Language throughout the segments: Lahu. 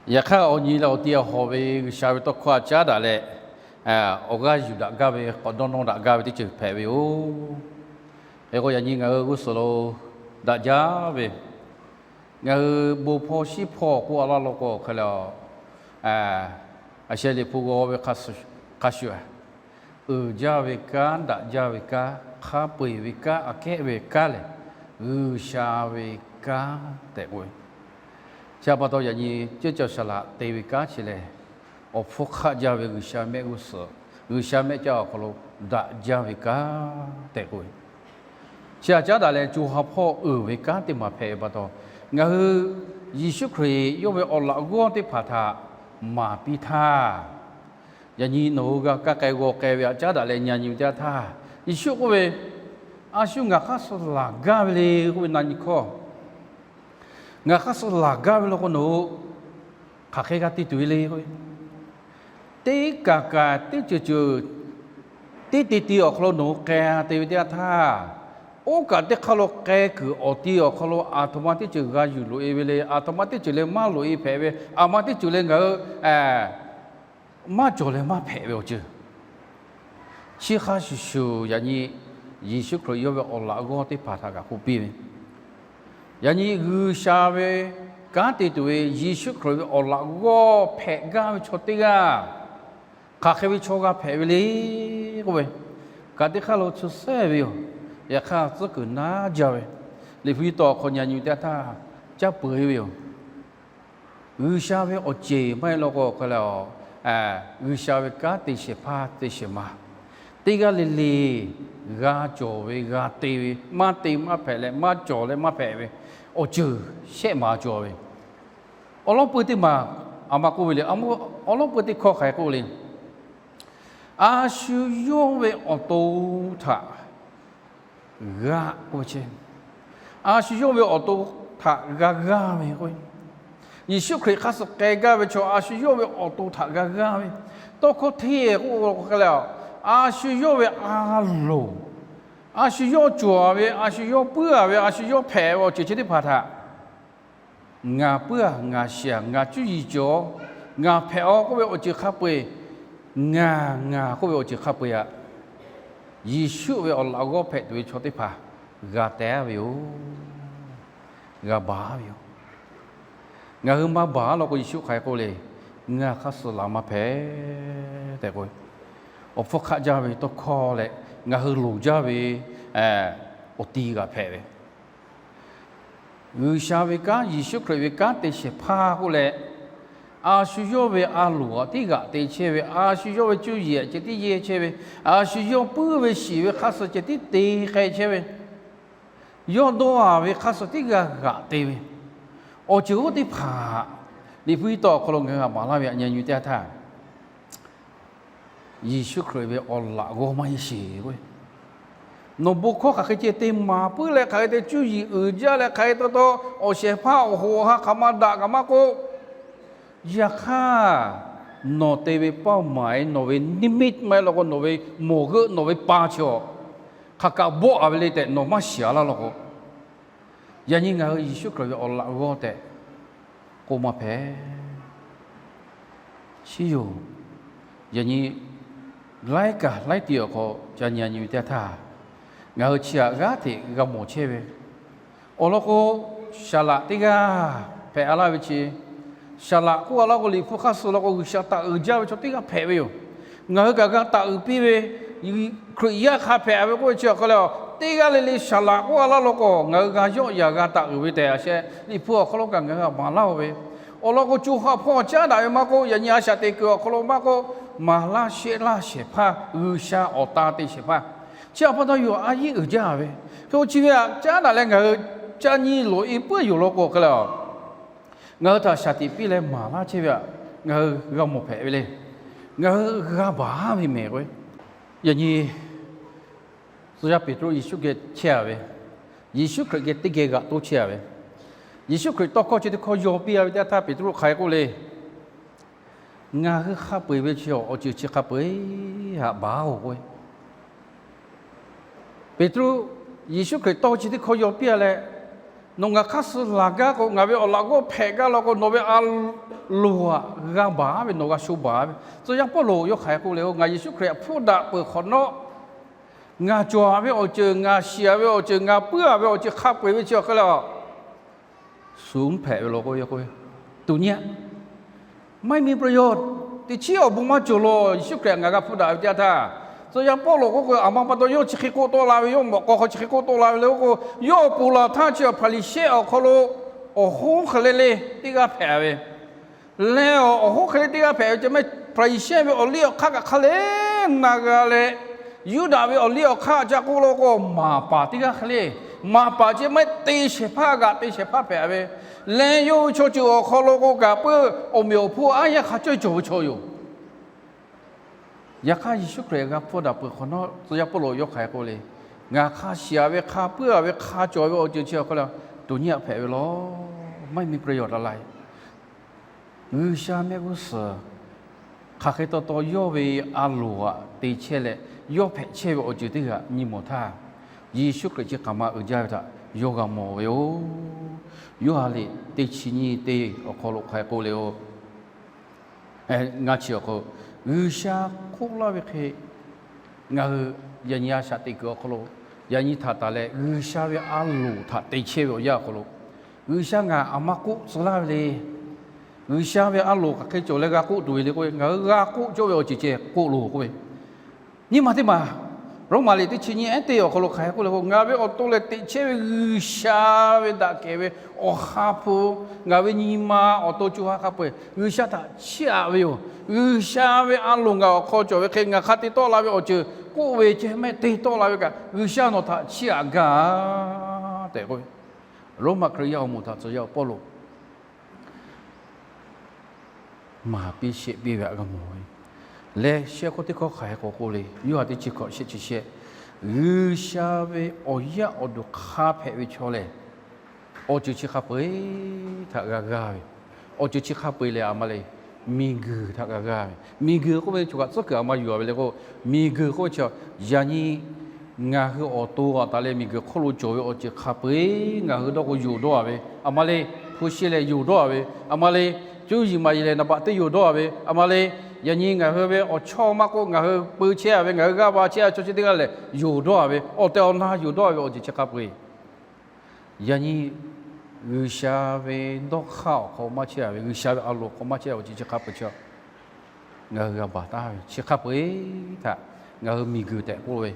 Yaꞈ hk'aˇ, awˬ nyi leh awˬ ti awˬ hawˍ ve G'uiˬsha ve tawˇ hkawˇ a caˉ daꞈ leh, awˬ g'aˇ yuˬ daꞈ gaˇ ve, k'awꞈ dawˇ nawˇ daꞈ gaˇ ve teˇ ceuˬ hpehꞈ ve yoˬ. Hk'e k'o, yaꞈ nyi ngaˬ hui g'uˇ suhˍ lo daꞈ jaˇ ve, ngaˬ hui bon hpawˇ shiˉ hpawˇ k'oˆ a laˇ law k'o hk'e leh, a sheh Liꞈ hpu g'aw ve hk'a shuˍ, uiˍ jaˇ ve kanˉ, daꞈ jaˇ ve kanˉ, hk'a peu-eˬ ve kanˉ, aꞈ kehˉ ve kanˉ lehˬ, G'uiˬsha ve kanˉ tehꞈ k'oˆ ve. Chi pa taw yaꞈ nyi ceuˇ caˬ saˍ laꞈ te ve kanˉ chi lehˬ, awˬ hpfuhˇ hk'aˆ jaˇ ve G'uiˬsha mehˆ g'uˇ suhˍ, G'uiˬsha mehˆ caˇ awˬ hk'aw lo daꞈ jaˇ ve kanˉ tehꞈ k'oˆ ve. Chi a caˉ daꞈ leh co ha hpawˇ uiˍ ve kanˉ teˇ maˬ hpehꞈ ve pa taw, ngaˬ hui Yeˍsuˆ Hkriꞈ yawˇ ve awˬ laꞈ g'awˇ teˇ hpaˍ htaꞈ maˍ piˇ htaˇ, yaꞈ nyi nawˬ hui g'a kaˇ k'ai g'aw k'ai ve a caˉ daꞈ leh nyi nyi ve teˇ yanˇ htaˇ, Yeˍsuˆ k'oˆ ve, A shu ngaˬ hk'aˇ suh laˬ gaˇ ve le k'oˆ ve na nyi hkawˇ, ngaˬ hk'aˇ suh laˬ gaˇ ve law k'o, nawˬ hui hk'aˬ hk'e g'a te tuˬ ve le k'o, teˇ kaˬ kaˬ teˇ ceuˬ ceuˬ teˇ te te awˬ hk'aw lo nawˬ hui k'ai te ve teˇ yanˇ htaˇ, oˇ kaꞈ teˇ hk'aˇ lo k'ai kuiˬ awˬ ti awˬ hk'aw lo aˬ htoꞈ ma teˇ ceuˬ g'a yuˬ loꞈ e ve le, aˬ htoꞈ ma teˇ ceuˬ leh maˇ loꞈ e hpehꞈ ve, aˬ ma teˇ ceuˬ leh ngaˬ hui maˇ cawˬ leh maˇ hpehꞈ ve awˬ ceuˬ chi hk'a shuˍ shuˍ yaꞈ nyi Yeˍsuˆ Hkriꞈ yawˇ ve awˬ laꞈ g'awˇ teˇ hpaˍ htaꞈ kaꞈ k'oˆ piˇ ve, yaꞈ nyi G'uiˬsha ve kanˉ te tuˬ ve Yeˍsuˆ Hkriꞈ ve awˬ laꞈ g'awˇ hpehꞈ gaˇ ve chaw teˇ g'aˇ hk'aˬ hk'e ve chaw g'a hpehꞈ ve le k'oˆ ve, kaꞈ teˇ hk'aˇ lo tsuhˇ sehˉ ve yoˬ. Yaꞈ hk'aˇ tcuhˉ kuiˬ naˉ jaˇ ve, Liꞈ hpu taw awˬ hk'aw nyi nyi teˇ yanˇ htaˇ caˇ peuˬ e ve yoˬ. G'uiˬsha ve awˬ ceˬ maˇ heˆ law k'o hk'e leh, G'uiˬsha ve kanˉ te shehˍ hpaˇ te shehˍ ma, teˇ g'aˇ le le g'a cawˬ ve, g'a te ve, maˇ te maˇ hpehꞈ leh maˇ cawˬ leh maˇ hpehꞈ ve awˬ ceuˬ shehˆ ma cawˬ ve. Awˬ lawn pui teˇ maˬ aˬ ma k'oˆ ve le. Awˬ lawn pui teˇ hkawˇ hk'aˬ hk'e k'oˆ le. A shu yawˇ ve awˬ to htaꞈ g'a k'oˆ ve chehˇ, a shu yawˇ ve awˬ to htaꞈ g'a g'aˇ ve k'o, Yeˍsuˆ Hkriꞈ hk'aˇ suh k'ai gaˇ ve chaw a shu yawˇ ve awˬ to htaꞈ g'a g'aˇ ve, tawˇ hkawˇ hteˇ k'oˆ k'o hk'e leh, a shu yawˇ ve a loˍ, a shu yawˇ cawˬ ve, a shu yawˇ puiˉ a ve, a shu yawˇ hpehꞈ ve awˬ ceuˬ chi teˇ hpaˍ htaꞈ ngaˬ puiˉ a, ngaˬ shiˍ a, ngaˬ cuˇ yiˍ cawˬ, ngaˬ hpehꞈ a k'oˆ ve awˬ ceuˬ hk'a peu-eˬ, ngaˬ ngaˬ k'oˆ ve awˬ ceuˬ hk'a peu-eˬ aꞈ, Yeˍsuˆ ve awˬ laꞈ g'awˇ hpehꞈ tuˬ ve chaw teˇ hpaˍ g'a teh a ve yoˬ. G'a baˬ ve yoˬ. Ngaˬ hui maˇ baˬ a law k'o, Yeˍsuˆ hk'aˬ hk'e k'oˆ le, Ngaˬ hk'aˇ suh laˬ maˇ hpehꞈ tehꞈ k'oˆ ve, awˬ hpfuhˇ hk'aˆ jaˇ ve tawˇ hkawˇ leh ngaˬ hui loˍ jaˇ ve awˬ ti g'a hpehꞈ ve G'uiˬsha ve kanˉ, Yeˍsuˆ Hkriꞈ ve kanˉ te shehˍ hpaˇ k'oˆ leh, a shu yawˇ ve a loˍ aꞈ tiˉ g'aꞈ te chehˇ ve, a shu yawˇ ve cuˇ yiˍ aꞈ ceh tiˉ yehˇ chehˇ ve, a shu yawˇ puiˉ ve shiˍ ve hk'aˇ suh ceh tiˉ te k'ai chehˇ ve, yawˇ dawˇ a ve hk'aˇ suh tiˉ g'a g'aꞈ te ve awˬ ceuˬ oˇ teˇ hpaˍ, Liꞈ hpu taw awˬ hk'aw lo ngaˬ hui a maˍ laˇ ve aꞈ nyi nyi teˇ yanˇ htaˇ, Yeˍsuˆ Hkriꞈ ve awˬ laꞈ g'awˇ maˇ heˆ sheˍ k'o, nawˬ bon hkawˇ hk'aˬ hk'e ceh te maˍ puiˉ leh hk'aˬ hk'e te cuˇ yiˍ uiˍ jaˇ leh hk'aˬ hk'e taw taw awˬ shehˍ hpaˇ awˬ hoꞈ awˬ ha hk'aˬ ma daꞈ kaꞈ maˇ k'oˆ, yaꞈ hk'aˇ nawˬ te ve เป้าหมาย nawˬ ve นิมิต maˇ heˆ law k'o nawˬ ve mawˬ g'euˆ nawˬ ve pa chi awˬ hk'aˬ kaꞈ bawˆ a ve le tehꞈ nawˬ maˇ shiˍ a laˇ law k'o, yaꞈ nyi ngaˬ hui Yeˍsuˆ Hkriꞈ ve awˬ laꞈ g'awˇ tehꞈ k'oˆ maˇ hpehꞈ. Chi yoˬ. Yaꞈ nyi laiˉ kaˬ laiˉ ti awˬ hk'aw ca nyi nyi ve teˇ yanˇ htaˇ, ngaˬ hui chi htaꞈ g'aˇ hteꞈ g'a mawˬ chehˇ ve, awˬ lawn k'o, saˍ laꞈ teˇ g'aˇ hpehꞈ a laˇ ve chi, saˍ laꞈ k'oˆ a laˇ k'o, Liꞈ hpu hk'aˇ suh law k'o G'uiˬsha taˍ uiˍ jaˇ ve chaw teˇ g'aˇ hpehꞈ ve yoˬ. Ngaˬ hui kaꞈ g'a taˍ uiˍ piˇ ve, Hkriꞈ yaˇ hk'a hpehꞈ ve k'oˆ ve chi awˬ hk'aw leh, teˇ g'aˇ le le saˍ laꞈ k'oˆ a laˇ law k'o ngaˬ hui g'a yawˆ yaꞈ g'a taˍ uiˍ ve tehꞈ a sheh Liꞈ hpu awˬ hk'aw lo kaꞈ ngaˬ hui a maˍ laˇ-oˬ ve, awˬ lawn k'o, co ha hpawˇ caˉ daꞈ ve maˇ k'oˆ, yaꞈ nyi a shaꞈ teꞈ kuiˬ awˬ hk'aw lo maˇ k'oˆ, maˍ laˇ shehˆ laˇ shehˍ hpaˇ G'uiˬsha awˬ ta te shehˍ hpaˇ, chi awˬ pa taw yoˬ a yeˇ uiˍ jaˇ ve. Hk'e k'o chi ve htaꞈ caˉ daꞈ leh ngaˬ hui ca nyi loꞈ e puiˉ yoˬ law k'o hk'e leh, ngaˬ hui htaꞈ shaˍ tiꞈ piˇ leh maˍ laˇ chehˇ ve htaꞈ ngaˬ hui g'a mawˬ hpehꞈ ve le. Ngaˬ hui g'a baˬ ve mehˍ k'o, yaꞈ nyi tcuh yaˇ Peˍtruˆ Yeˍsuˆ geh chehˇ a ve, Yeˍsuˆ Hkriꞈ geh teˇ geh g'aꞈ toˇ chehˇ a ve, Yeˍsuˆ Hkriꞈ tawˇ hkawˇ chi teˇ hkawˇ yaw piˇ a ve teˇ yanˇ htaˇ Peˍtruˆ hk'aˬ hk'e k'oˆ le. Ngaˬ hui hk'a peu-eˬ ve chi awˬ ceuˬ chi hk'a peu-eˬ htaꞈ baˬ-oˬ k'o, Peˍtruˆ Yeˍsuˆ Hkriꞈ tawˇ chi teˇ hkawˇ yaw piˇ a leh, Nawˬ ngaˬ hk'aˇ suh laˬ gaˇ k'o, ngaˬ ve awˬ laꞈ g'awˇ hpehꞈ gaˇ law k'o, nawˬ ve a loˍ aꞈ g'a baˬ ve, nawˬ g'a sho baˬ ve. Tcuh yaˇ Pawˇluꞈ yawˇ hk'aˬ hk'e k'oˆ le, Ngaˬ Yeˍsuˆ Hkriꞈ htaꞈ hpfuhˆ daꞈ peuˬ hk'awꞈ nawˉ, ngaˬ cawˬ ve awˬ ceuˬ, ngaˬ shiˍ ve awˬ ceuˬ, ngaˬ puiˉ ve awˬ ceuˬ hk'a peu-eˬ ve chi awˬ hk'e le, shu hpehꞈ ve law k'o, tuˬ nyi aꞈ maˇ heˆ miˬ pa yaw. Teˇ chiˉ awˬ bon maˇ cawˬ law. Yeˍsuˆ Hkriꞈ ngaˬ g'a hpfuhˆ daꞈ ve teˇ yanˇ htaˇ, tcuh yaˇ Pawˇluꞈ k'oˆ k'o, aˬ ma pa taw yawˇ chi hk'e k'oˆ tawˆ la ve, yawˇ mawꞈ k'aw hk'aw chi hk'e k'oˆ tawˆ la ve le k'oˆ k'o, yawˇ ponˬ laˬ htaˇ chi Hpaˍriˍsehˇ awˬ hk'aw lo awˬ hoˉ hk'e le le teˇ g'aˇ hpehꞈ ve leh, awˬ hoˉ hk'e le teˇ g'aˇ hpehꞈ ve ceh maˇ heˆ, Hpaˍriˍsehˇ ve awˬ liˇ awˬ hk'aˇ kaꞈ hk'a leh na g'a leh, Yuˇdaꞈ ve awˬ liˇ awˬ hk'aˇ ca k'oˆ law k'o, maˍ paˍ teˇ g'aˇ hk'e le. Maˍ paˍ ceh maˇ heˆ, te shehˍ hpaˇ g'aꞈ te shehˍ hpaˇ hpehꞈ ve leh, yawˇ hui chaw ceuˬ awˬ hk'aw lo k'o kaꞈ puiˉ, awˬ meꞈ awˬ hponˇ aˉ yaˇ hk'a cawˇ cawˬ ve chaw yoˬ. Yaꞈ hk'aˇ, Yeˍsuˆ Hkriꞈ g'a hpfuhˆ daꞈ peuˬ hk'awꞈ nawˉ, tcuh yaˇ Pawˇluꞈ yawˇ hk'aˬ hk'e k'oˆ le, Ngaˬ hk'a shiˍ ve, hk'a puiˉ ve, hk'a cawˬ ve awˬ ceuˬ chi awˬ hk'e le, tuˬ nyi aꞈ hpehꞈ ve law. Maˇ heˆ miˬ pa yaw taˍ la. G'uiˬsha mehˆ g'uˇ suhˍ hk'aˬ hk'e taw taw yawˇ ve a loˍ aꞈ te chehˇ leh, yawˇ hpehꞈ chehˇ ve awˬ ceuˬ teˇ g'aˇ nyi mawˬ htaˇ, Yeˍsuˆ Hkriꞈ chi hk'aˬ ma uiˍ jaˇ ve htaꞈ yawˇ g'a mawˬ ve yoˬ. Yoˇhanˬ liꞈ teˇ chi nyiˇ teˇ awˬ hk'aw lo hk'aˬ hk'e k'oˆ le-o, ngaˇ chi awˬ hk'aw, G'uiˬsha hk'oˆ laˇ ve hk'e, ngaˬ hui yaꞈ nyi a shaꞈ teꞈ kuiˬ awˬ hk'aw lo, yaꞈ nyi htaꞈ taˍ leh G'uiˬsha ve a loˍ htaꞈ te chehˇ ve awˬ yanˇ awˬ hk'aw lo, G'uiˬsha ngaˬ aˬ ma k'oˆ tcuh laˇ ve le. G'uiˬsha ve a loˍ hk'aˬ hk'e cawˬ leh g'a k'oˆ tuˬ ve le k'oˆ ve, ngaˬ hui g'a k'oˆ cawˇ ve awˬ ceuˬ ceh k'oˆ loˬ k'oˆ ve, nyi ma teˇ maˬ, Roˉmaꞈ liꞈ teˇ chi nyiˇ ehˉ teˇ awˬ hk'aw lo hk'aˬ hk'e k'oˆ le k'o, Ngaˬ ve awˬ to leh teꞈ chehˇ ve G'uiˬsha ve daꞈ kehˬ ve Awˬ ha hpu, ngaˬ ve nyi ma awˬ to co ha hk'a peu-eˬ G'uiˬsha htaꞈ chiˇ aꞈ ve yoˬ. G'uiˬsha ve a loˍ ngaˬ awˬ hk'aw cawˬ ve hk'e, ngaˬ hk'a te tawˆ la ve awˬ ceuˬ k'oˆ ve ceh maˇ heˆ, te tawˆ la ve kaꞈ G'uiˬsha nawˬ htaꞈ chiˇ aꞈ gaˇ tehꞈ k'oˆ ve, Roˉmaꞈ Hkriꞈ yaˇ awˬ moˍ htaꞈ tcuh yaˇ Pawˇluꞈ maˍ piˇ sheˆ piˇ ve htaꞈ g'a mawˬ ve. Leh shehˆ hkawˇ teˇ hkawˇ hk'aˬ hk'e k'oˆ k'oˆ le, Yoˇhanˬ teˇ chi hkawꞈ shehˆ chi shehˆ, G'uiˬsha ve awˬ yaˇ awˬ duˬ hk'a hpehꞈ ve chaw lehˬ, awˬ ceuˬ chi hk'a peu-eˬ htaꞈ g'a g'aˇ ve, awˬ ceuˬ chi hk'a peu-eˬ lehˬ aˬ ma le, miˬguiˬ htaꞈ g'a g'aˇ ve. Miˬguiˬ k'oˆ ve chaw kaꞈ tcuhˉ kuiˬ aˬ ma yuˬ a ve le k'o, miˬguiˬ k'oˆ ve chi yaꞈ nyi ngaˬ hui awˬ to aˬ taˍ leh miˬguiˬ hk'oˆ lo cawˬ ve awˬ ceuˬ hk'a peu-eˬ ngaˬ hui dawˇ k'o yonˍ dawˇ a ve, aˬ ma le, hpu shi leh yonˍ dawˇ a ve, aˬ ma le, cuˇ yiˍ maˍ yiˍ leh naˍ baꞈ teˇ yonˍ dawˇ a ve, aˬ ma le, yaꞈ nyi ngaˬ hui ve awˬ chawˇ maˇ k'oˆ, ngaˬ hui peu chehˇ a ve, ngaˬ hui g'aˇ ba chehˇ a chaw chi teˇ g'aˇ lehˬ yonˍ dawˇ a ve, awˬ tehˬ awˬ na yonˍ dawˇ a ve awˬ ceuˬ chi hk'a peu-eˬ yaꞈ nyi G'uiˬsha ve dawˇ hk'aˇ awˬ hk'aw maˇ chehˇ a ve, G'uiˬsha ve a loˍ hk'aw maˇ chehˇ a ve awˬ ceuˬ chi hk'a peu-eˬ chi ngaˬ hui g'a baˬ taˍ ve chi hk'a peu-eˬ htaꞈ ngaˬ hui miˬguiˬ tehꞈ k'oˆ ve,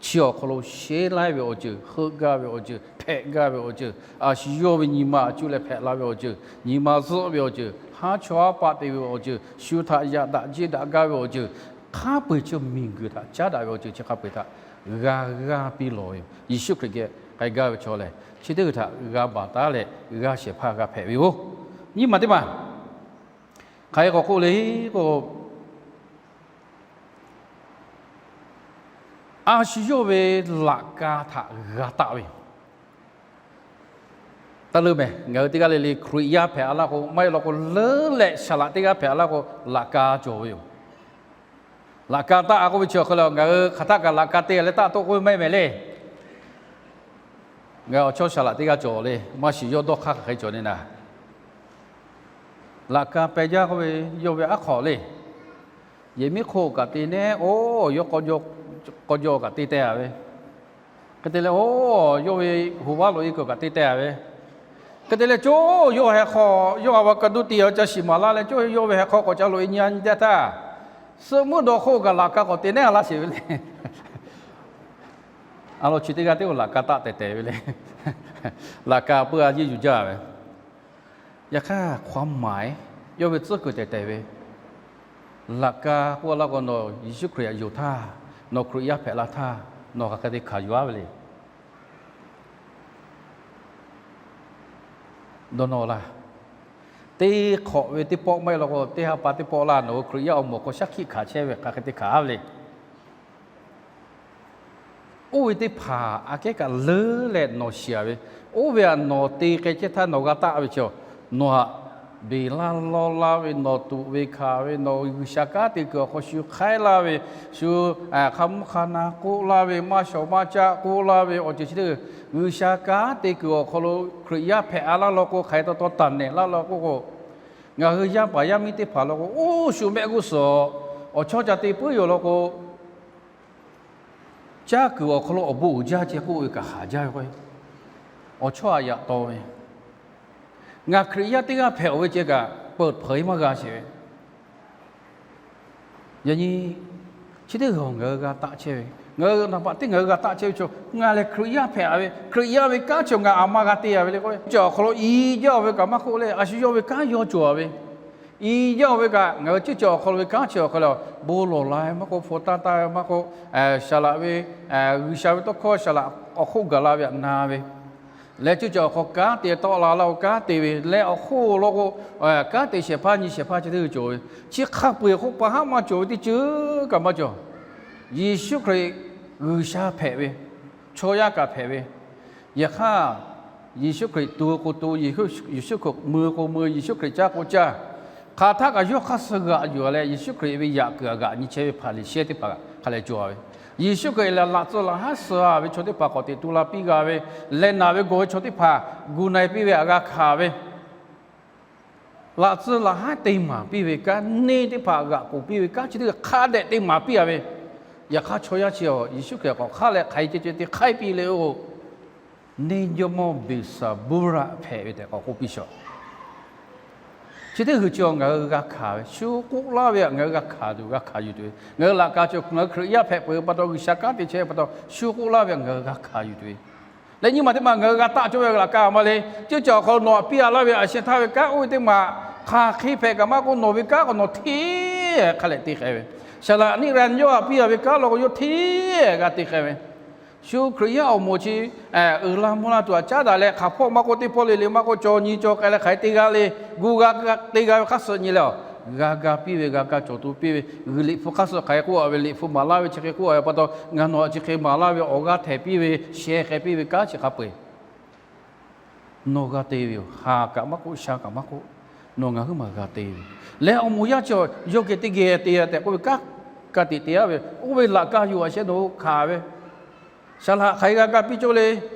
chi awˬ hk'aw lo sheˉ laiˉ ve awˬ ceuˬ, heuˆ gaˇ ve awˬ ceuˬ, hpehꞈ gaˇ ve awˬ ceuˬ, a shu yawˇ ve nyi ma a cuˇ leh hpehꞈ la ve awˬ ceuˬ, nyi ma zuhˆ ve awˬ ceuˬ, haˉ chawˇ haˉ paˆ te ve awˬ ceuˬ, shu htaꞈ yaꞈ daꞈ jeˇ daꞈ gaˇ ve awˬ ceuˬ, hk'a peu-eˬ chi miˬguiˬ htaꞈ caˉ daꞈ ve awˬ ceuˬ chi hk'a peu-eˬ htaꞈ g'a g'aˇ piˇ lawˬ ve yoˬ. Yeˍsuˆ Hkriꞈ geh k'ai gaˇ ve chaw lehˬ, chi teˇ g'uiˬ htaꞈ g'a baˬ taˉ leh g'aˇ shehˍ hpaˇ g'a hpehꞈ ve yoˬ. Nyi ma teˇ maˬ hk'aˬ hk'e k'oˆ le k'o, a shu yawˇ ve laꞈ ka htaꞈ g'a taˆ ve yoˬ. Taˇ leuˉ mehˍ, ngaˬ hui teˇ g'aˇ le le Hkriꞈ yaˇ hpehꞈ a laˇ k'o, maˇ heˆ law k'o leuˉ leh saˍ laꞈ teˇ g'aˇ hpehꞈ a laˇ k'o, laꞈ ka cawˬ ve yoˬ. Laꞈ ka taˆ a k'oˆ ve chi awˬ hk'e le, ngaˬ hui hk'aˬ htaˆ kaꞈ laꞈ ka te leh taˆ toˆ k'oˆ ve maˇ heˆ mehˍ le. Ngaˬ awˬ chawˇ saˍ laꞈ teˇ g'aˇ cawˬ le, maˇ shiˍ yawˇ dawˇ hk'aˇ hk'aˬ hk'e cawˬ ne naˍ. Laꞈ ka peh jaˇ k'oˆ ve yawˇ ve aˉ hk'aw le. Yehˬ miˉ hk'oˆ kaꞈ te nehˉ, oˇ yawˇ k'aw jaw kaꞈ te teh a ve. Hk'e te leh, oˇ yawˇ ve hoꞈ vaˉ loꞈ e kuiˬ kaꞈ te teh a ve. Hk'e te leh, co yawˇ heh hk'aw, yawˇ a va ka duˇ te a ca shiˍ maˍ laˇ leh, co yawˇ ve heh hk'aw k'awꞈ ca loꞈ e nyi a nyi teˇ htaˇ, suhˆ muiˉ dawˇ hk'oˆ kaꞈ laꞈ ka k'awꞈ te nehˉ a laˇ sheˍ ve le. A lawn chi teˇ g'aˇ teˇ o laꞈ ka taˆ tehˬ tehˬ ve le. Laꞈ ka peuˇ a yeˇ yuˬ jaˇ ve. Yaꞈ hk'aˇ hk'aw maˍ e, yawˇ ve tcuhˉ kuiˬ tehˬ tehˬ ve, laꞈ ka k'oˆ laˇ k'o, nawˬ Yeˍsuˆ Hkriꞈ htaꞈ yonˍ htaˇ, nawˬ Hkriꞈ yaˇ hpehꞈ la htaˇ, nawˬ hk'aˬ hk'e te hkanˍ yuˬ a ve le. Dawˇ nawˇ laˇ. Teˇ hk'awꞈ ve teˇ pawˆ maˇ heˆ law k'o, teˇ ha pa teˇ pawˆ laˇ, nawˬ hui Hkriꞈ yaˇ awˬ moˍ hk'aw shaˉ hkiˆ hkanˍ chehˇ ve hk'aˬ hk'e te hkanˍ a ve le. Oˇ ve teˇ hpaˍ aꞈ kehˉ kaꞈ leuˉ leh nawˬ shiˍ a ve, oˇ ve htaꞈ nawˬ te k'ai chehˇ htaˇ nawˬ g'a taˆ ve chaw, nawˬ htaꞈ beˬ laˇ lawˇ laˇ ve, nawˬ tuꞈ ve hkanˍ ve, nawˬ G'uiˬsha kanˉ te kuiˬ awˬ hk'aw shu hk'aiˉ laˇ ve, shu hk'a mvuhˇ hk'a na k'oˆ laˇ ve, maˇ shawˍ maˇ caˆ k'oˆ laˇ ve awˬ ceuˬ chi teˇ, G'uiˬsha kanˉ te kuiˬ awˬ hk'aw lo Hkriꞈ yaˇ hpehꞈ a laˇ law k'o, hk'aˬ hk'e taw taw taˍ nehˬ laˇ law k'o k'o, ngaˬ hui yaˇ paˍ yaˇ miˇ teˇ hpaˍ law k'o, oˇ shu mehˆ g'uˇ suhˍ awˬ chawˇ ca te puiˉ yoˬ law k'o, caˇ kuiˬ awˬ hk'aw lo awˬ bon uiˍ jaˇ ceh k'oˆ ve kaꞈ haˍ jaˇ ve k'o, awˬ chawˇ aꞈ yaꞈ taw ve, ngaˬ Hkriꞈ yaˇ teˇ g'aˇ hpehꞈ-oˬ ve ceh kaꞈ peuˬ hpeuꞈ maˇ g'a sheˍ ve. Yaꞈ nyi chi teˇ g'aˇ ngaˬ hui g'a taˆ chehˇ ve, ngaˬ hui naˍ baꞈ teˇ ngaˬ hui g'a taˆ chehˇ ve chaw, ngaˬ lehˬ Hkriꞈ yaˇ hpehꞈ ve, Hkriꞈ yaˇ ve kanˉ chi ngaˬ aꞈ maˇ g'a te a ve le k'o, cawˬ awˬ hk'aw lo i jaˇ-oˬ ve kaꞈ maˇ k'oˆ leh, a shu yawˇ ve kanˉ yawˇ cawˬ ve, i jaˇ-oˬ ve kaꞈ ngaˬ hui ceuˇ cawˬ awˬ hk'aw lo ve kanˉ chi awˬ hk'aw lo bon lawˬ la ve maˇ k'oˆ, hpu taˇ taˇ ve maˇ k'oˆ, saˍ laꞈ ve, G'uiˬsha ve tawˇ hkawˇ saˍ laꞈ awˬ hk'oˆ gaˬ la ve aꞈ na ve leh, ceuˇ cawˬ awˬ hk'aw kanˉ te tawˆ la laˇ-oˬ kanˉ te ve leh awˬ hk'oˆ law k'o, kanˉ te shehˍ hpaˇ nyi shehˍ hpaˇ chi teˇ hui cawˬ ve, chi hk'a peu-eˬ k'oˆ pa haˉ maˇ cawˬ ve teˇ ceuˬ kaꞈ maˇ cawˬ. Yeˍsuˆ Hkriꞈ G'uiˬsha hpehꞈ ve, chaw yaˇ kaꞈ hpehꞈ ve, yaꞈ hk'aˇ Yeˍsuˆ Hkriꞈ tu k'o tu, Yeˍsuˆ Hkriꞈ mui k'o mui, Yeˍsuˆ Hkriꞈ caˇ k'o caˇ, hk'aˬ htaˇ kaꞈ yawˇ hk'aˇ suh g'aꞈ yuˬ leh Yeˍsuˆ Hkriꞈ ve yaꞈ kuiˬ aꞈ g'aꞈ nyi chehˇ ve Hpaˍriˍsehˇ teˇ hpaˍ hk'a leh cawˬ ve, Yeˍsuˆ Hkriꞈ lehˬ laꞈ tcuh laꞈ haˉ suh ve chaw teˇ hpaˍ k'awꞈ teꞈ tu la piˇ g'a ve, leh naˬ ve gawˬ ve chaw teˇ hpaˍ gu na-e piˇ ve aꞈ g'a hkanˍ ve, laꞈ tcuh laꞈ haˉ te maˍ piˇ ve kanˉ, neˇ teˇ hpaˍ g'aꞈ k'oˍ piˇ ve kanˉ chi teˇ hk'a dehꞈ te maˍ piˇ a ve, yaꞈ hk'aˇ chaw yaˇ chi-a Yeˍsuˆ Hkriꞈ k'awꞈ hk'aˇ leh hk'aˬ hk'e ceh ceh te hk'aiˉ piˇ le-o, neˇ jawˇmawˇ Beˍsaˍbuˇraꞈ hpehꞈ ve tehꞈ k'awꞈ k'oˆ piˇ shaw. Chi teˇ hui chi-a ngaˬ hui g'a hkanˍ ve, shu k'oˆ laˇ ve aꞈ ngaˬ hui g'a hkanˍ tuˬ g'a hkanˍ yuˬ tuˬ ve, ngaˬ hui laꞈ ka chi ngaˬ hui Hkriꞈ yaˇ hpehꞈ peuˬ ve pa taw, G'uiˬsha kanˉ te chehˇ ve pa taw, shu k'oˆ laˇ ve aꞈ ngaˬ hui g'a hkanˍ yuˬ tuˬ ve, leh nyi ma teˇ ma ngaˬ hui g'a taˆ cawˇ ve laꞈ ka maˇ le. Ceuˇ cawˬ awˬ hk'aw lo nawˬ aꞈ piˇ a laˇ ve aꞈ sheh htaˇ ve kanˉ oˇ ve teˇ ma hk'aˬ hk'e hpehꞈ kaꞈ maˇ k'oˆ, nawˬ ve kanˉ k'awꞈ nawˬ hteˇ hk'a lehꞈ te hk'e ve, saˍ laꞈ neˇ ra nyi yawˇ aꞈ piˇ a ve kanˉ law k'o yawˇ hteˇ g'a te hk'e ve, shu Hkriꞈ yaˇ awˬ moˍ chi uiˍ la mvuh la tuˬ aꞈ caˉ daꞈ leh, hk'aˬ hpawˇ maˇ k'oˆ teˇ hpawˇ le le maˇ k'oˆ, caw nyi caw k'ai leh hk'aˬ hk'e te g'a le, gu g'a te g'a ve hk'aˇ suh nyi leh-a, g'a ga piˇ ve, g'a ga cawˬ tuˬ piˇ ve, g'uiˬ liꞈ hpu hk'aˇ suh hk'aˬ hk'e k'oˆ a ve, liꞈ hpu maˍ laˇ ve chi hk'e k'oˆ a ve pa taw, ngaˬ nawˬ chi hk'e maˍ laˇ ve awˬ g'aˇ htehˍ piˇ ve, sheh hk'e piˇ ve kanˉ chi hk'a peu-eˬ nawˬ g'a te ve yoˬ. Haˍ kaꞈ maˇ k'oˆ, sha kaꞈ maˇ k'oˆ, nawˬ ngaˬ huiˉ maˬ g'a te ve yoˬ. Leh awˬ moˍ yaˇ chi yawˇ geh teˇ geh te tehꞈ k'oˆ ve kanˉ ka tiꞈ te-a ve, oˇ ve laꞈ ka yuˬ a sheh nawˬ hui hkanˍ ve, saˍ laꞈ hk'aˬ hk'e g'a ga piˇ cawˇ le.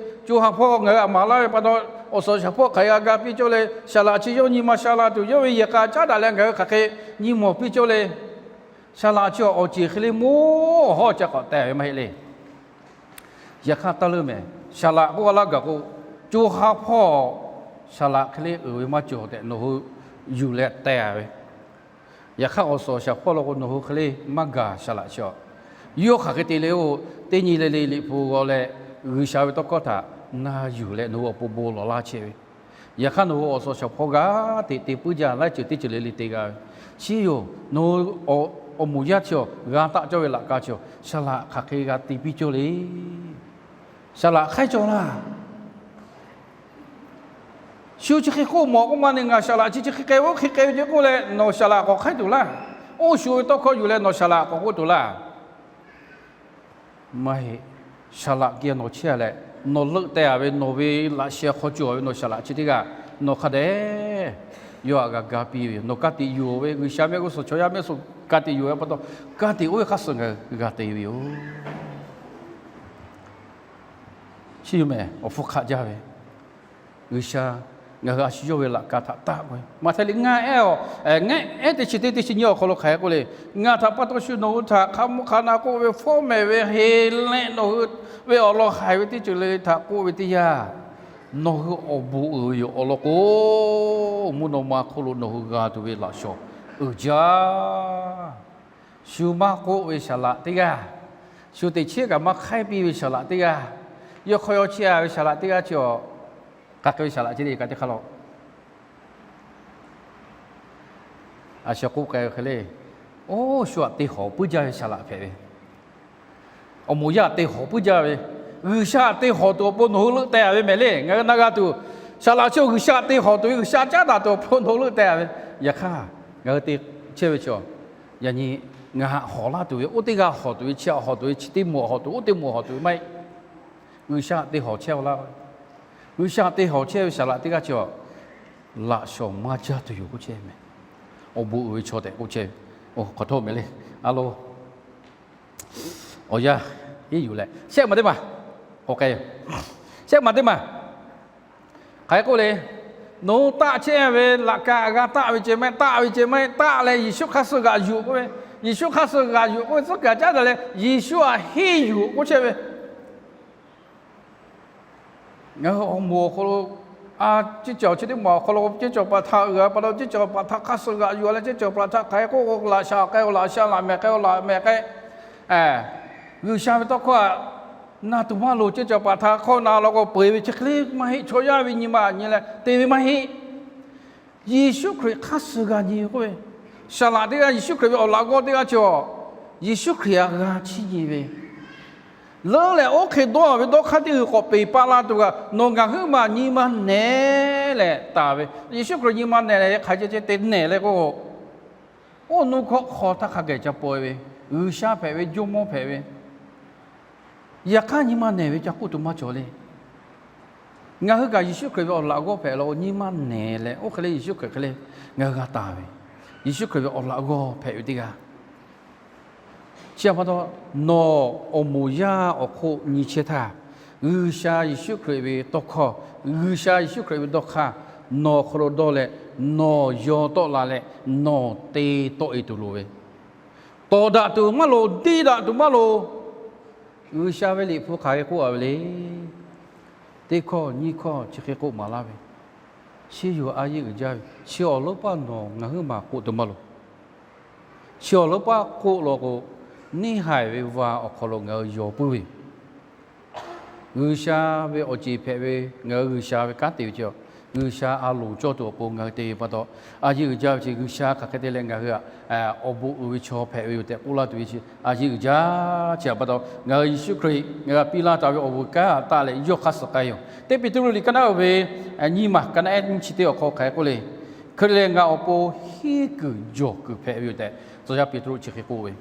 Co ha hpawˇ ngaˬ hui aꞈ maˍ laˇ ve pa taw, awˬ suhˍ shaˍ hpawˇ hk'aˬ hk'e g'a ga piˇ cawˇ le. Saˍ laꞈ chi yawˇ nyi ma sha la tuˬ, yawˇ ve yehˬ k'a caˉ daꞈ leh ngaˬ hui hk'aˬ hk'e nyi mawˬ piˇ cawˇ le. Saˍ laꞈ chi awˬ ceˬ hk'e le moˇ hawˉ ca k'awꞈ teh ve maˇ heˆ le. Yaꞈ hk'aˇ taˇ leuˉ mehˍ, saˍ laꞈ k'oˆ a laˇ gaˬ k'o, co ha hpawˇ saˍ laꞈ hk'e le uiˍ ve maˇ cawˬ tehꞈ nawˬ hui yuˬ leh teh a ve. Yaꞈ hk'aˇ awˬ suhˍ shaˍ hpawˇ law k'o nawˬ hui hk'e le maˇ gaˬ saˍ laꞈ chi-a. Yawˇ hk'aˬ hk'e te le-o, teˇ nyi le le liꞈ hpu g'aw leh G'uiˬsha ve tawˇ hkawˇ htaꞈ na yuˬ leh nawˬ hui awˬ pon bon lawˬ laˇ chehˇ ve. Yaꞈ hk'aˇ nawˬ hui awˬ suhˍ shaˍ hpawˇ g'aˇ teꞈ te puiˉ jaˇ laiˉ ceuˬ teˇ ceuˬ le le te g'a ve. Chi yoˬ, nawˬ hui awˬ moˍ yaˇ chi-a g'a taˆ cawˇ ve laꞈ ka chi-a, saˍ laꞈ hk'aˬ hk'e g'a te piˇ cawˇ le. Saˍ laꞈ hk'aiˉ cawˇ laˇ. Shu chi hk'e k'oˆ mawˬ k'oˆ ma ne, ngaˬ saˍ laꞈ chi chi hk'e k'ai oˇ hk'e k'ai ve ceh k'oˆ leh nawˬ saˍ laꞈ k'awꞈ hk'aiˉ tuˬ laˇ. Oˇ shu ve tawˇ hkawˇ yuˬ leh nawˬ saˍ laꞈ k'awꞈ k'oˆ tuˬ laˇ. Maˇ heˆ. Saˍ laꞈ geh nawˬ chehˇ leh, nawˬ leuˆ teh a ve nawˬ ve laꞈ sheh hk'aw cawˬ ve nawˬ saˍ laꞈ chi teˇ g'aˇ nawˬ hk'a dehꞈ yawˇ htaꞈ g'a ga piˇ ve yoˬ. Nawˬ ka tiꞈ yuˬ ve G'uiˬsha mehˆ g'uˇ suhˍ chaw yaˇ mehˆ g'uˇ suhˍ ka tiꞈ yuˬ ve pa taw, ka tiꞈ oˇ ve hk'aˇ suh ngaˬ hui g'a te ve yoˬ. Chi yoˬ mehˍ, awˬ hpfuhˇ hk'aˆ jaˇ ve G'uiˬsha ngaˬ hui a shu yawˇ ve laꞈ ka htaꞈ taˆ k'o, Maꞈhtehˍ liꞈ ngaˇ ehˉ-a, ngaˇ ehˉ teˇ chi teˇ teˇ chi nyiˇ awˬ hk'aw lo hk'aˬ hk'e k'oˆ le, Ngaˬ htaꞈ pa taw shu nawˬ hui htaꞈ hk'a mvuhˇ hk'a na k'oˆ ve, fawˉ mehˍ ve, heˍ leh nawˬ hui ve awˬ lawn haiˬ ve teˇ ceuˬ le le htaꞈ k'oˆ ve teˇ yanˇ, nawˬ hui awˬ bon uiˍ ve yoˬ. Awˬ lawn k'o, mvuhˇ naw ma hk'oˆ lo nawˬ hui g'a tuˬ ve laꞈ shawˍ uiˍ jaˇ. Shu maˇ k'oˆ ve saˍ laꞈ teˇ g'aˇ, shu teꞈ chiˉ kaꞈ maˇ hk'aiˉ piˇ ve saˍ laꞈ teˇ g'aˇ, yawˇ hk'aw yaw chehˇ a ve saˍ laꞈ teˇ g'aˇ chi-a, hk'aˬ hk'e ve saˍ laꞈ chi le ka teˇ hk'aˇ law a shu k'oˆ k'ai ve hk'e le, oˇ shu aꞈ te hawˍ puiˉ jaˇ ve saˍ laꞈ hpehꞈ ve, awˬ moˍ yaˇ aꞈ te hawˍ puiˉ jaˇ ve, G'uiˬsha aꞈ te hawˍ tuˬ awˬ pon nawˬ hui leuˆ teh a ve mehˍ le. Ngaˬ hui na g'a tuˬ, saˍ laꞈ chi G'uiˬsha aꞈ te hawˍ tuˬ ve, G'uiˬsha caˉ daꞈ tuˬ awˬ pon nawˬ hui leuˆ teh a ve. Yaꞈ hk'aˇ ngaˬ hui te chehˇ ve chi, yaꞈ nyi ngaˬ hawˍ laˇ tuˬ ve, oˇ teˇ g'aˇ hawˍ tuˬ ve, chi aꞈ hawˍ tuˬ ve, chi teˇ moˍ hawˍ tuˬ, oˇ teˇ moˍ hawˍ tuˬ ve maˇ heˆ. G'uiˬsha aꞈ te hawˍ chehˇ-a laˇ. G'uiˬsha aꞈ te hawˍ chehˇ ve saˍ laꞈ teˇ g'aˇ chi-a, laꞈ shawˍ maˇ jaˇ tuˬ yoˬ k'oˆ chehˇ meh. Awˬ bon uiˍ ve chaw tehꞈ k'oˆ chehˇ ve, awˬ hk'awꞈ htawˇ meh le. A lo, awˬ yanˇ iˉ yuˬ leh shehˆ maˬ teˇ maˬ k'awꞈ k'ai yoˬ. Shehˆ maˬ teˇ maˬ hk'aˬ hk'e k'oˆ le. Nawˬ hui taˆ chehˇ ve laꞈ ka g'a taˆ ve ceh maˇ heˆ, taˆ ve ceh maˇ heˆ, taˆ leh Yeˍsuˆ hk'aˇ suh g'aꞈ yuˬ k'oˆ ve, Yeˍsuˆ hk'aˇ suh g'aꞈ yuˬ k'oˆ ve, tcuhˉ kaꞈ caˉ daꞈ leh Yeˍsuˆ htaꞈ henˇ yuˬ k'oˆ chehˇ ve. Ngaˬ hui awˬ moˍ awˬ hk'aw lo, a, ceˇ cawˬ chi teˇ maˬ awˬ hk'aw lo ceˇ cawˬ paˍ htaꞈ g'aꞈ pa taw, ceˇ cawˬ paˍ htaꞈ hk'aˇ suh g'aꞈ yuˬ leh, ceˇ cawˬ paˍ htaꞈ hk'aˬ hk'e k'oˆ k'o, laꞈ sha k'ai-o, laꞈ sha laꞈ mehˍ k'ai-o, laꞈ mehˍ k'ai. G'uiˬsha ve tawˇ hkawˇ htaꞈ na tuˬ maˇ loˍ. Ceˇ cawˬ paˍ htaꞈ hk'awˇ na law k'o, peu-eˬ ve chi hk'e le maˇ heˆ. Chaw yaˇ ve nyi ma nyi leh te ve maˇ heˆ. Yeˍsuˆ Hkriꞈ hk'aˇ suh g'a nyi k'oˆ ve, saˍ laꞈ teˇ g'aˇ Yeˍsuˆ Hkriꞈ ve awˬ laꞈ g'awˇ teˇ g'aˇ cawˬ, Yeˍsuˆ Hkriꞈ htaꞈ g'a chiˇ nyi ve leuˉ leh, oˇ hk'e dawˇ ve dawˇ hk'aˇ teˇ g'uiˬ k'awꞈ peˬ pa la tuˬ kaꞈ, nawˬ ngaˬ huiˉ maˬ nyi ma nehˬ leh taˍ ve. Yeˍsuˆ Hkriꞈ nyi ma nehˬ leh hk'aˬ ceh ceh te nehˬ leh k'o, oˇ nuˇ hkawˇ hk'aw htaˇ hk'a gaˬ ca pawehˇ ve, G'uiˬsha hpehꞈ ve Jawˇmawˇ hpehꞈ ve, yaꞈ hk'aˇ nyi ma nehˬ ve ca k'oˆ tuˬ maˇ cawˬ le. Ngaˬ hui kaꞈ Yeˍsuˆ Hkriꞈ ve awˬ laꞈ g'awˇ hpehꞈ la k'o, nyi ma nehˬ leh oˇ hk'e le Yeˍsuˆ Hkriꞈ hk'e le ngaˬ hui g'a taˍ ve, Yeˍsuˆ Hkriꞈ ve awˬ laꞈ g'awˇ hpehꞈ ve teˇ g'aˇ. Chi htaꞈ pa taw, nawˬ awˬ moˍ yaˇ awˬ hk'oˆ nyi chehˇ htaˇ, G'uiˬsha Yeˍsuˆ Hkriꞈ ve tawˇ hkawˇ, G'uiˬsha Yeˍsuˆ Hkriꞈ ve dawˇ hk'aˇ nawˬ hk'aw lo dawˇ leh, nawˬ yaw tawˆ la leh, nawˬ te tawˆ-e tuˬ loˍ ve, tawˍ daꞈ tuˬ maˇ loˍ, diˇ daꞈ tuˬ maˇ loˍ. G'uiˬsha ve Liꞈ hpu hk'aˬ hk'e k'oˆ-a ve le. Teˇ hkawˇ nyiˇ hkawˇ chi hk'e k'oˆ maˍ laˇ ve, chi yoˬ a yeˇ uiˍ jaˇ ve, chi awˬ leuˉ paˇ nawˬ ngaˬ huiˉ maˬ k'oˆ tuˬ maˇ loˍ. Chi awˬ leuˉ paˇ k'oˆ law k'o, neˇ haiˬ ve va awˬ hk'aw lo ngaˬ hui yaw puiˉ ve yoˬ. G'uiˬsha ve awˬ ceˬ hpehꞈ ve, ngaˬ hui G'uiˬsha ve kanˉ te ve ceh, G'uiˬsha a loˍ cawˇ tuˬ awˬ pon ngaˬ hui te ve pa taw, a yeˇ uiˍ jaˇ ve chi G'uiˬsha hk'aˬ hk'e te leh ngaˬ hui awˬ bon uiˍ ve chaw hpehꞈ ve yoˬ tehꞈ k'oˆ laˇ tuˬ ve chi a yeˇ uiˍ jaˇ. Chi htaꞈ pa taw, ngaˬ hui Yeˍsuˆ Hkriꞈ ngaˬ hui htaꞈ piˇ laˇ taˍ ve awˬ bon kanˉ htaꞈ taˆ leh yawˇ hk'aˇ suh k'ai yoˬ. Teˇ Peˍtruˆ liꞈ ka naˉ uiˍ ve nyiˇ maˬ, ka naˉ ehˉ nyiˇ chi teˇ awˬ hk'aw hk'aˬ hk'e k'oˆ le. Hk'e te leh ngaˬ awˬ pon henˇ kuiˬ jawˬ kuiˬ hpehꞈ ve yoˬ tehꞈ tcuh yaˇ Peˍtruˆ chi hk'e k'oˆ ve,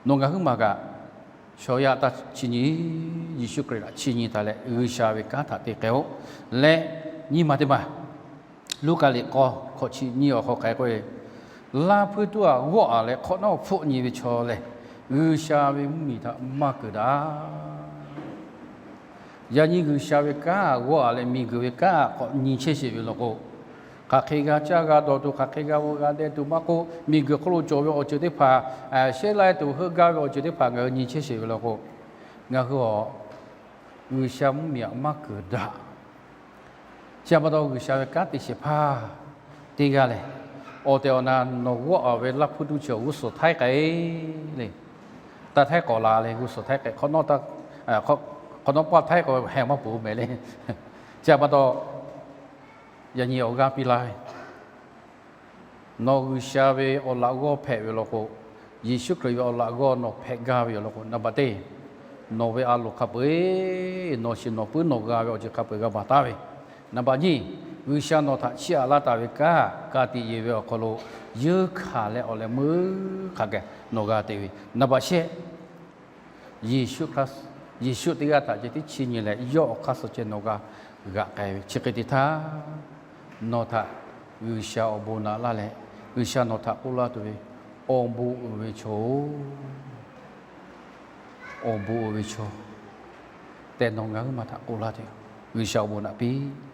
nawˬ ngaˬ huiˉ maˬ kaꞈ chaw yaˇ htaꞈ chiˇ nyi, Yeˍsuˆ Hkriꞈ htaꞈ chiˇ nyi taˍ leh G'uiˬsha ve kanˉ htaꞈ te k'ai-oˆ. Leh nyiˇ maˬ teˇ maˬ, Luˉkaꞈ liꞈ k'awˇ hkawꞈ chi nyiˇ awˬ hk'aw hk'aˬ hk'e k'oˆ ve, Laˇ hpuiˇ tuˉ htaꞈ g'awˆ-a leh hk'awꞈ nawˉ hpfuhˆ nyi ve chaw lehˬ, G'uiˬsha ve mvuhˇmiˬ htaꞈ maˇ keunˍ daꞈ. Yaꞈ nyi G'uiˬsha ve kanˉ g'awˆ-a leh miˬguiˬ ve kanˉ k'awꞈ nyi chehˇ sheˍ ve law k'o, hk'aˬ hk'e g'a caˇ g'a dawˬ tuˬ, hk'aˬ hk'e g'a veu g'a deh tuˬ maˇ k'oˆ, miˬguiˬ hk'oˆ lo cawˬ ve awˬ ceuˬ teˇ hpaˍ, shehˉ laiˉ tuˬ heuˆ gaˇ ve awˬ ceuˬ teˇ hpaˍ ngaˬ hui nyi chehˇ sheˍ ve law k'o, ngaˬ hui awˬ G'uiˬsha mvuhˇmiˬ htaꞈ maˇ keunˍ daꞈ. Chi htaꞈ pa taw G'uiˬsha ve kanˉ te shehˍ hpaˇ teˇ g'aˇ lehˬ, awˬ tehˬ awˬ na nawˬ g'awˆ-a ve Laˇ hpuiˇ tuˉ chi awˬ g'uˇ suhˍ htaiˉ k'ai le. Taˇ htaiˉ k'awꞈ la leh g'uˇ suhˍ htaiˉ k'ai, hk'awꞈ nawˉ paˇ htaiˉ k'awꞈ heh maˇ peuˬ mehˍ le. Chi htaꞈ pa taw, yaꞈ nyi awˬ g'aˇ piˇ laˇ ve, nawˬ G'uiˬsha ve awˬ laꞈ g'awˇ hpehꞈ ve law k'o, Yeˍsuˆ Hkriꞈ ve awˬ laꞈ g'awˇ nawˬ hpehꞈ gaˇ ve yoˬ law k'o, naˍ baꞈ teˇ, nawˬ ve a loˍ hk'a peu-eˬ, nawˬ shiˍ nawˬ puiˉ nawˬ g'a ve awˬ ceuˬ hk'a peu-eˬ g'a baˬ taˍ ve, naˍ baꞈ nyiˇ, G'uiˬsha nawˬ htaꞈ chiˇ aꞈ laˇ taˍ ve kanˉ ka tiꞈ yeˬ ve awˬ hk'aw lo yeunˇ hkanˍ leh awˬ leh meuˇ hk'a gaˬ nawˬ g'a te ve, naˍ baꞈ shehˆ, Yeˍsuˆ, Yeˍsuˆ teˇ g'aˇ htaꞈ ceh tiˉ chiˇ nyi leh yawˇ awˬ hk'aˇ suh ceh nawˬ g'a g'aꞈ k'ai ve chi hk'e te htaˇ, nawˬ htaꞈ G'uiˬsha awˬ bon naꞈ laˇ leh, G'uiˬsha nawˬ htaꞈ k'oˆ laˇ tuˬ ve, Awˬ bon uiˍ ve chaw-oˬ, awˬ bon uiˍ ve chaw tehꞈ nawˬ ngaˬ huiˉ maˬ htaꞈ k'oˆ laˇ tuˬ yoˬ. G'uiˬsha awˬ bon naꞈ piˇ.